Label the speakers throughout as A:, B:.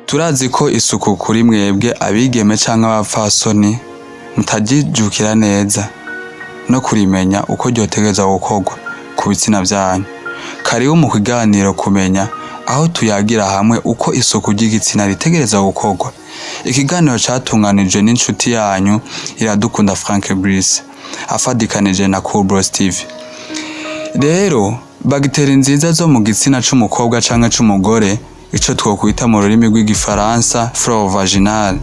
A: Turazi ko isuku kuri mwebwe abigeme canke abapfasoni mutajijukira neza no kurimenya uko ryotegerezwa gukorwa ku bitsina vyanyu. Karibu mu kiganiro kumenya aho tuyagira hamwe uko isuku ry'igitsina ritegerezwa gukorwa. Ikiganiro catunganijwe n'inshuti yanyu Iradukunda Frank Brice afadikanije na Cool Bros TV. Rero bagiteri nziza zo mu gitsina c'umukobwa canke c'umugore, ico twokwita mu rurimi rw'igifaransa flore vaginale,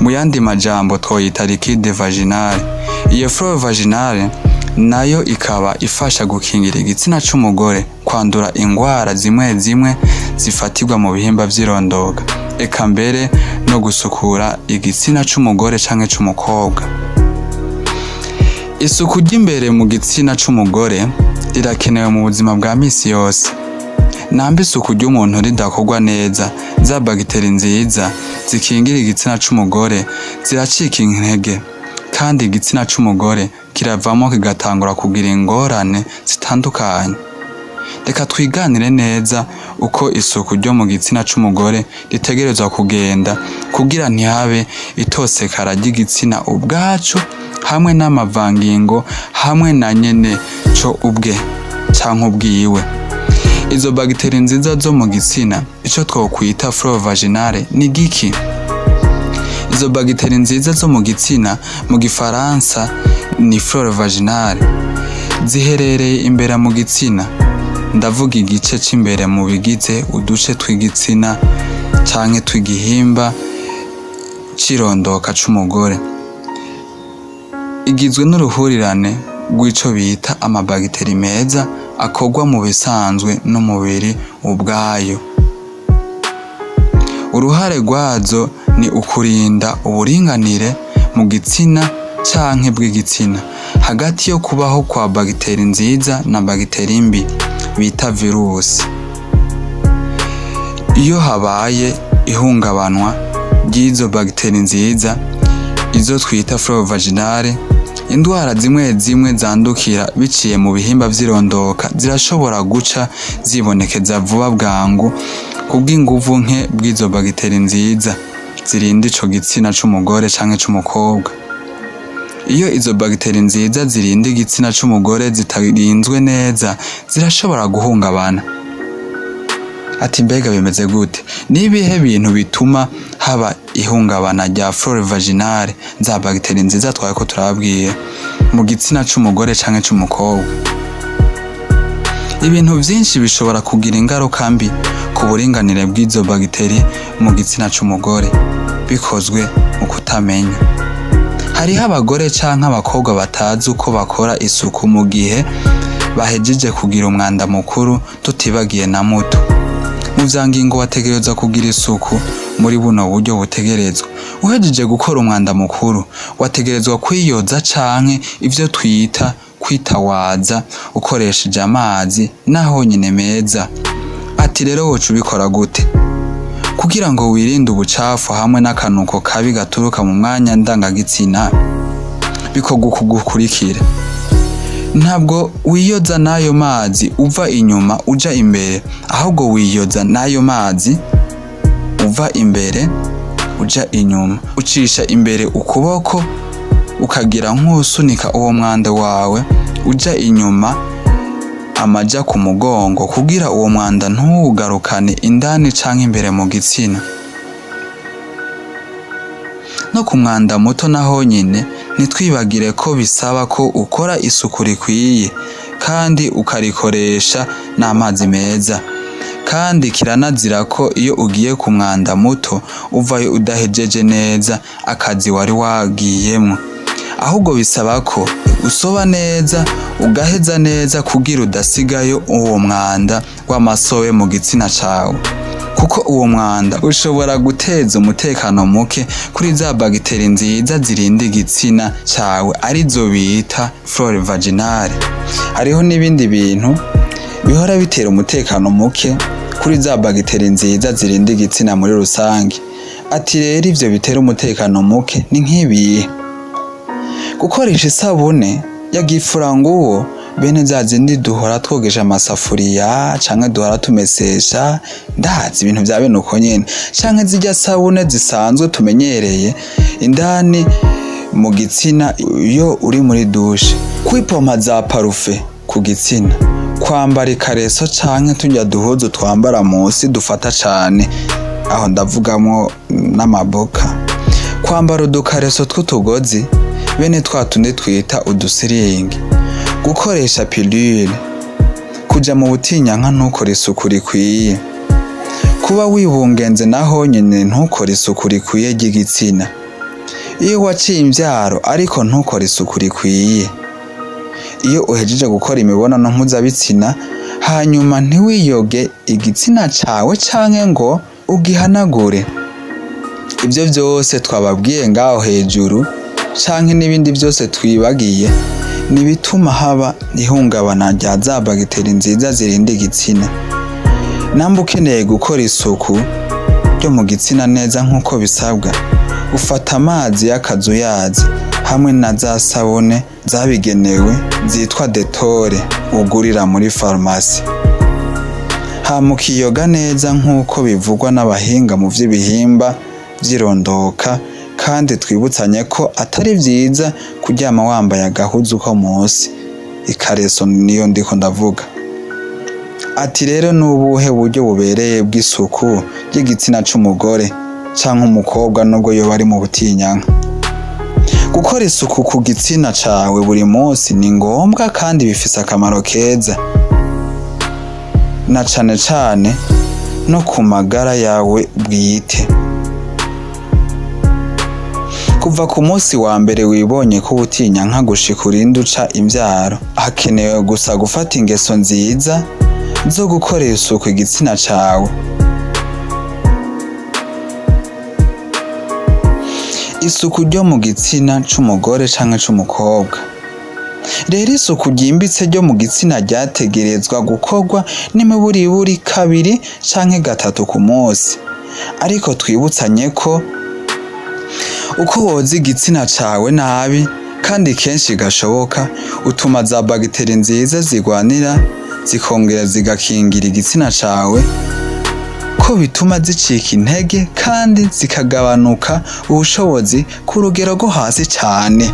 A: mu yandi majambo twoyita liquide vaginale. Iyo flore vaginale nayo ikaba ifasha gukingira igitsina c'umugore kwandura ingwara zimwe zimwe zifatirwa mu bihimba vy'irondoka, eka mbere no gusukura igitsina c'umugore canke c'umukobwa. Isuku ry'imbere mu gitsina c'umugore rirakenewe mu buzima bwa misi yose. Namba isuku ry'umuntu ridakorwa neza, za bagiteri nziza zikingira igitsina c'umugore ziracika intege, kandi igitsina c'umugore kiravamo kigatangura kugira ingorane zitandukanye. Reka twiganire neza uko isuku ryo mu gitsina c'umugore ritegerezwa kugenda kugira ntihabe itosekara ry'igitsina ubwaco hamwe n'amavangingo hamwe na nyene co ubwe canke ubwiwe. Izo bagiteri nziza zo mu gitsina, ico twokwita flore vaginale, ni giki? Izo bagiteri nziza zo mu gitsina mu gifaransa ni flore vaginale, ziherereye imbere mu gitsina. Ndavuga igice c'imbere mu bigize uduce tw'igitsina canke tw'igihimba c'irondoka c'umugore. Igizwe n'uruhurirane rw'ico bita amabagiteri meza akorwa mu bisanzwe n'umubiri ubwayo. Uruhare rwazo ni ukurinda uburinganire mu gitsina canke bw'igitsina hagati yo kubaho kwa bagiteri nziza na bagiteri mbi bita virusi. Iyo habaye ihungabanwa ry'izo bagiteri nziza, izo twita flore vaginale, indwara zimwe zimwe zandukira biciye mu bihimba vy'irondoka zirashobora guca zibonekeza vuba bwangu kubw'inguvu nke bw'izo bagiteri nziza zirinda ico gitsina c'umugore canke c'umukobwa. Iyo izo bagiteri nziza zirinda igitsina c'umugore zitarinzwe neza, zirashobora guhungabana. Ati mbega bimeze gute? Ni ibihe bintu bituma haba ihungabana rya flore vaginale, za bagiteri nziza twariko turababwira, mu gitsina c'umugore canke c'umukobwa? Ibintu vyinshi bishobora kugira ingaruka mbi ku buringanire bw'izo bagiteri mu gitsina c'umugore bikozwe mu kutamenya. Hariho abagore canke abakobwa batazi uko bakora isuku mu gihe bahejeje kugira umwanda mukuru, tutibagiye na muto. Mu vyangingo wategerezwa kugira isuku muri buno buryo butegerezwa. Uhejeje gukora umwanda mukuru, wategerezwa kwiyoza canke ivyo twita kwitawaza ukoresheje amazi naho nyene meza. Ati rero woca ubikora gute? Kugira ngo wirinde ubucafu hamwe n'akanuko kabi gaturuka mu mwanya ndangagitsina, bikorwa uku gukurikira. Ntabwo wiyoza n'ayo mazi uva inyuma uja imbere, ahubwo wiyoza n'ayo mazi uva imbere uja inyuma. Ucisha imbere ukuboko ukagira nk'usunika uwo mwanda wawe uja inyuma amaja ku mugongo, kugira uwo mwanda ntuwugarukane indani canke imbere mu gitsina. No ku mwanda muto naho nyene ntitwibagire ko bisaba ko ukora isuku rikwiye kandi ukarikoresha n'amazi meza. Kandi kiranazira ko iyo ugiye ku mwanda muto uvayo udahejeje neza akazi wari wagiyemwo. Ahubwo bisaba ko usoba neza ugaheza neza kugira udasigayo uwo mwanda w'amasobe mu gitsina cawe, kuko uwo mwanda ushobora guteza umutekano muke kuri za bagiteri nziza zirinda igitsina cawe, arizo bita flore vaginale. Hariho n'ibindi bintu bihora bitera umutekano muke kuri za bagiteri nziza zirinda igitsina muri rusange. Ati rero ivyo bitera umutekano muke ni nk'ibihe? Gukoresha isabune ya gifuranguwo Bene za zindi duhora twogesha amasafuriya canke duhora tumesesha, ndazi ibintu vya bene uko nyene, canke zirya sabune zisanzwe tumenyereye indani mu gitsina iyo uri muri dushe, kwipompa za parufe ku gitsina, kwambara ikareso canke turya duhuzu twambara munsi dufata cane, aho ndavugamwo n'amaboka, kwambara udukareso tw'utugozi bene twa tundi twita udusiringi, gukoresha pilule, kuja mu butinyanka ntukore isuku rikwiye, kuba wibungenze naho nyene ntukore isuku rikwiye ry'igitsina, iyo waciye imvyaro ariko ntukore isuku rikwiye, iyo uhejeje gukora imibonano mpuzabitsina hanyuma ntiwiyoge igitsina cawe canke ngo ugihanagure. Ivyo vyose twababwiye ngaho hejuru canke n'ibindi vyose twibagiye ni bituma haba ihungabana rya za bagiteri nziza zirinda igitsina. Namba ukeneye gukora isuku ryo mu gitsina neza nk'uko bisabwa, ufata amazi y'akazuyazi hamwe na za sabune zabigenewe zitwa Detore ugurira muri farumasi, hama ukiyoga neza nk'uko bivugwa n'abahinga mu vy'ibihimba vy'irondoka. Kandi twibutsanye ko atari vyiza kuryama wambaye agahuzu ko munsi, ikareso niyo ndiko ndavuga. Ati rero nubuhe buryo bubereye bw'isuku ry'igitsina c'umugore canke umukobwa nubwo yoba ari mu butinyanka? Gukora isuku ku gitsina cawe buri munsi ni ngombwa kandi bifise akamaro keza, na cane cane no ku magara yawe bwite. Kuva ku munsi wa mbere wibonye ko ubutinyanka gushika urinde uca imvyaro, hakenewe gusa gufata ingeso nziza zo gukorera isuku igitsina cawe. Isuku ryo mu gitsina c'umugore canke c'umukobwa. Rero isuku ryimbitse ryo mu gitsina ryategerezwa gukorwa n'imiburiburi 2 canke 3 ku munsi. Ariko twibutsanye ko uko woza igitsina cawe nabi kandi kenshi gashoboka, utuma za bagiteri nziza zigwanira zikongera zigakingira igitsina cawe, ko bituma zicika intege kandi zikagabanuka ubushobozi ku rugero rwo hasi cane.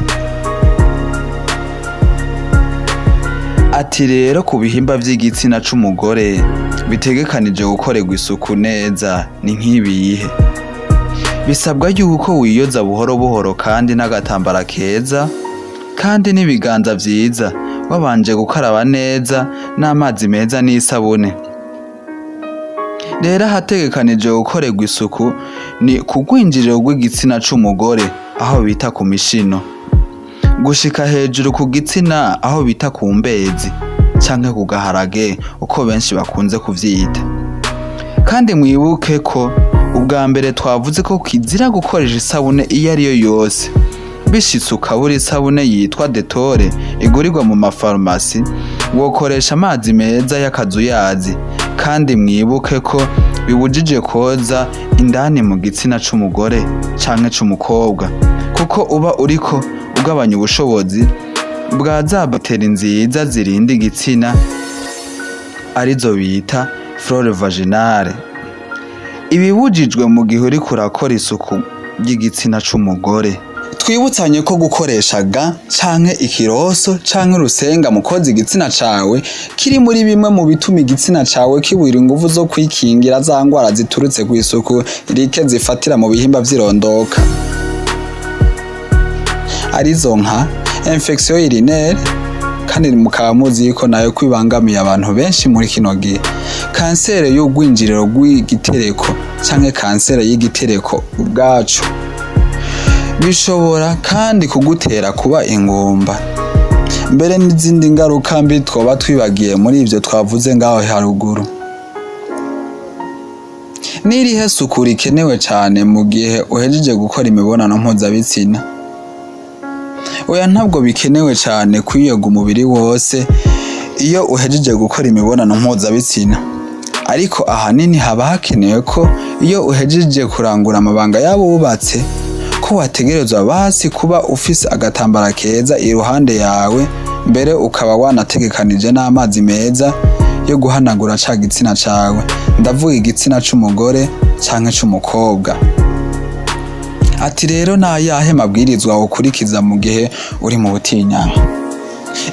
A: Ati rero ku bihimba vy'igitsina c'umugore bitegekanije gukorerwa isuku neza ni nk'ibihe? Bisabwa yuko wiyoza buhoro buhoro kandi n'agatambara keza kandi n'ibiganza vyiza, wabanje gukaraba neza n'amazi meza n'isabune. Rero ahategekanije gukorerwa isuku ni ku rwinjiriro rw'igitsina c'umugore aho bita ku mishino, gushika hejuru ku gitsina aho bita ku mbezi canke ku gaharage uko benshi bakunze kuvyita. Kandi mwibuke ko ubwa mbere twavuze ko kizira gukoresha isabune iyo ariyo yose. Bishitse ukabura isabune yitwa Detore igurirwa mu mafarumasi, wokoresha amazi meza y'akazuyazi. Kandi mwibuke ko bibujije koza indani mu gitsina c'umugore canke c'umukobwa, kuko uba uriko ugabanya ubushobozi bwa za bagiteri nziza zirinda igitsina arizo bita flore vaginale. Ibibujijwe mu gihe uriko urakora isuku ry'igitsina c'umugore. Twibutsanye ko gukoresha ga canke ikiroso canke urusenga mu koza igitsina cawe kiri muri bimwe mu bituma igitsina cawe kibura inguvu zo kwikingira za ngwara ziturutse kw'isuku rike zifatira mu bihimba vy'irondoka, arizo nka infection urinaire, kandi mukaba muzi yuko nayo kwibangamiye abantu benshi muri kino gihe, kanseri y'urwinjiriro rw'igitereko canke kanseri y'igitereko ubwacu. Bishobora kandi kugutera kuba ingumba, mbere n'izindi ngaruka mbi twoba twibagiye muri ivyo twavuze ngaho haruguru. N'irihe suku rikenewe cane mu gihe uhejeje gukora imibonano mpuzabitsina? Oya, ntabwo bikenewe cane kwiyoga umubiri wose iyo uhejeje gukora imibonano mpuzabitsina, ariko ahanini haba hakenewe ko iyo uhejeje kurangura amabanga y'abubatse ko wategerezwa basi kuba ufise agatambara keza iruhande yawe Mbere ukaba wanategekanije n'amazi meza yo guhanagura ca gitsina cawe, ndavuga igitsina c'umugore canke c'umukobwa. Ati rero nayahe mabwirizwa ukurikiza mu gihe uri mu butinyanka?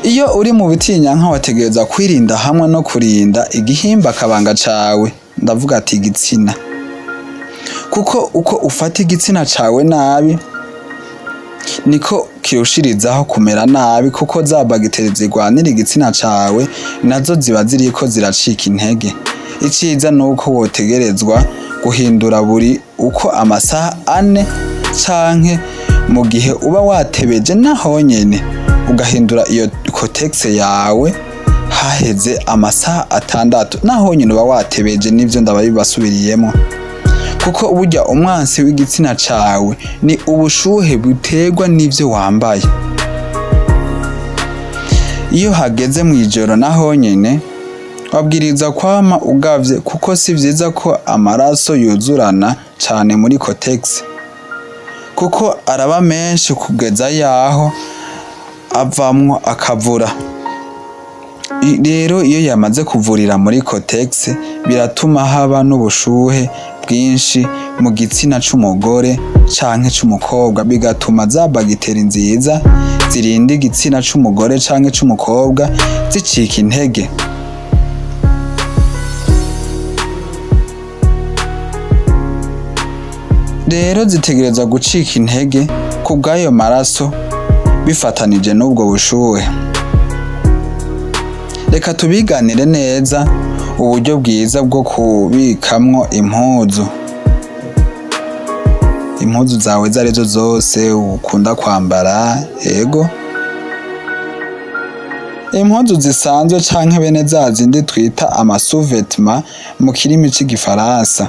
A: Iyo uri mu butinyanka wategereza kwirinda hamwe no kurinda igihimba kabanga cawe, ndavuga ati igitsina, kuko uko ufata igitsina cawe nabi niko kirushirizaho kumera nabi, kuko za bagiteri zigwanira igitsina cawe nazo ziba ziriko ziracika intege. Iciza nuko wotegerezwa guhindura buri uko amasaha 4 canke mu gihe uba watebeje nahonyene ugahindura iyo kotex yawe haheze amasaha 6, nahonyene uba watebeje. Nivyo ndababibasubiriyemo, kuko burya umwansi w'igitsina cawe ni ubushuhe buterwa n'ivyo wambaye. Iyo hageze mu ijoro nahonyene wabwiriza kwama ugavye, kuko si vyiza ko amaraso yuzurana cane muri kotex, kuko araba menshi kugeza yaho avamwo akavura. Rero iyo yamaze kuvurira muri kotex biratuma haba n'ubushuhe bwinshi mu gitsina c'umugore canke c'umukobwa, bigatuma za bagiteri nziza zirinda igitsina c'umugore canke c'umukobwa zicika intege. Rero zitegerezwa gucika intege kubw'ayo maraso bifatanije n'ubwo bushuhe. Reka tubiganire neza uburyo bwiza bwo kubikamwo impuzu. Impuzu zawe zarizo zose ukunda kwambara, ego impuzu zisanzwe canke bene za zindi twita amasuvetma mu kirimi c'igifaransa.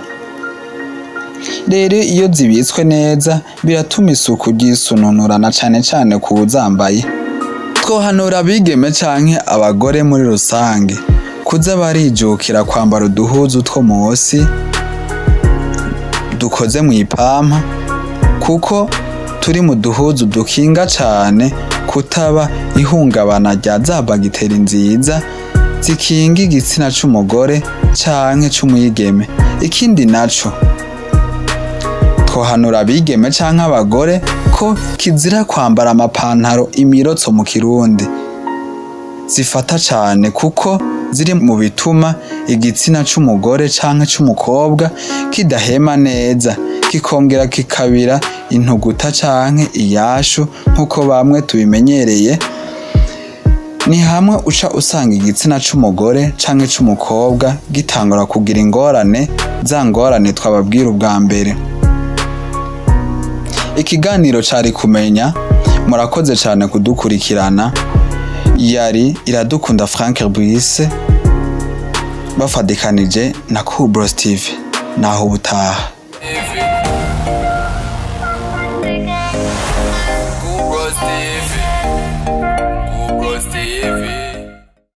A: Rero iyo zibitswe neza biratuma isuku ryisununurana cane cane ku zambaye. Twohanura abigeme canke abagore muri rusange kuza barijukira kwambara uduhuzu two munsi dukoze mu ipampa, kuko turi mu duhuzu dukinga cane kutaba ihungabana rya za bagiteri nziza zikinga igitsina c'umugore canke c'umwigeme. Ikindi naco, twohanura abigeme canke abagore ko kizira kwambara amapantaro imirotso mu kirundi zifata cane, kuko ziri mu bituma igitsina c'umugore canke c'umukobwa kidahema neza, kikongera kikabira intuguta canke iyashu nkuko bamwe tubimenyereye. Ni hamwe uca usanga igitsina c'umugore canke c'umukobwa gitangura kugira ingorane, za ngorane twababwira ubwa mbere. Ikiganiro cari kumenya. Murakoze cane kudukurikirana. Yari Iradukunda Frank Brice bafadikanije na Kubros TV. Naho ubutaha.
B: Kubros TV. Kubros TV.